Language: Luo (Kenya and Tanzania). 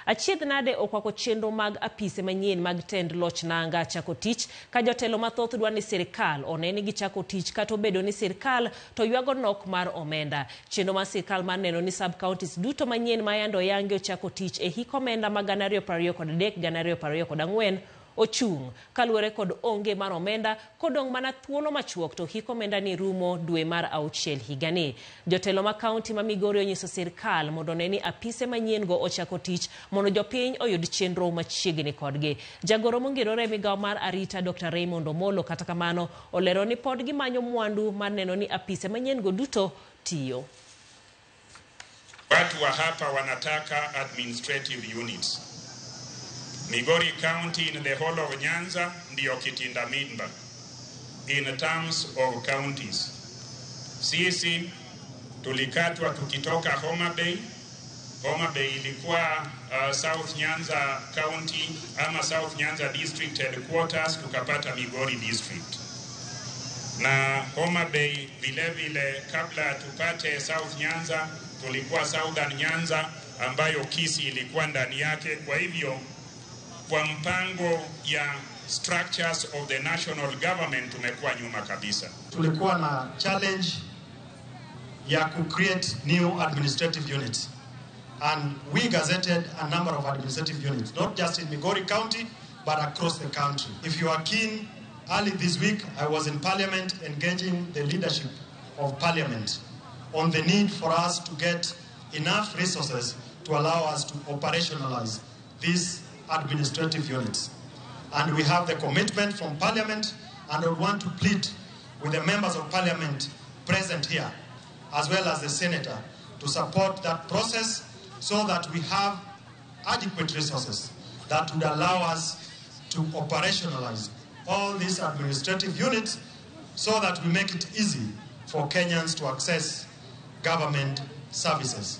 Achiedh nade okwako chenro mag apise manyien mag tend loch nanga chako tich ka jotelo mathoth dwa ni sirikal one ni gichako tich kata obedo ni sirikal to ywago nok mar omenda. Chenro mar sirikal mar neno ni sub counties duto manyien ma yande oyangi ochako tich e hik omenda ma 2023 2024 ochung' kaluwore kod onge mar omenda kodong' mana thuolo machuok to hik omenda ni rumo dwe mar auchiel higani. Jotelo ma kaunti ma Migori onyiso sirkal mondo one ni apise manyien go ochako tich mondo jopiny oyud chenro machiegni kodgi. Jagoro mongirore e migawo mar arita Dr. Raymond Omolo kata kamano olero ni pod gimanyo mwandu mar neno ni apise manyien go duto tiyo. Watu wa hapa wanataka administrative units. Migori County in the whole of Nyanza ndiyo kitinda mimba in terms of counties. Sisi tulikatwa tukitoka Homa Bay. Homa Bay ilikuwa South Nyanza County ama South Nyanza District headquarters, tukapata Migori District. Na Homa Bay vile vile, kabla tupate South Nyanza tulikuwa Southern Nyanza ambayo Kisii ilikuwa ndani yake. Kwa hivyo kwa mpango ya structures of the national government tumekuwa nyuma kabisa. Tulikuwa na challenge ya ku create new administrative units, and we gazetted a number of administrative units, not just in Migori County but across the country. If you are keen, early this week I was in Parliament engaging the leadership of Parliament on the need for us to get enough resources to allow us to operationalize these administrative units. And we have the commitment from Parliament, and I want to plead with the members of Parliament present here, as well as the senator, to support that process so that we have adequate resources that would allow us to operationalize all these administrative units so that we make it easy for Kenyans to access government services.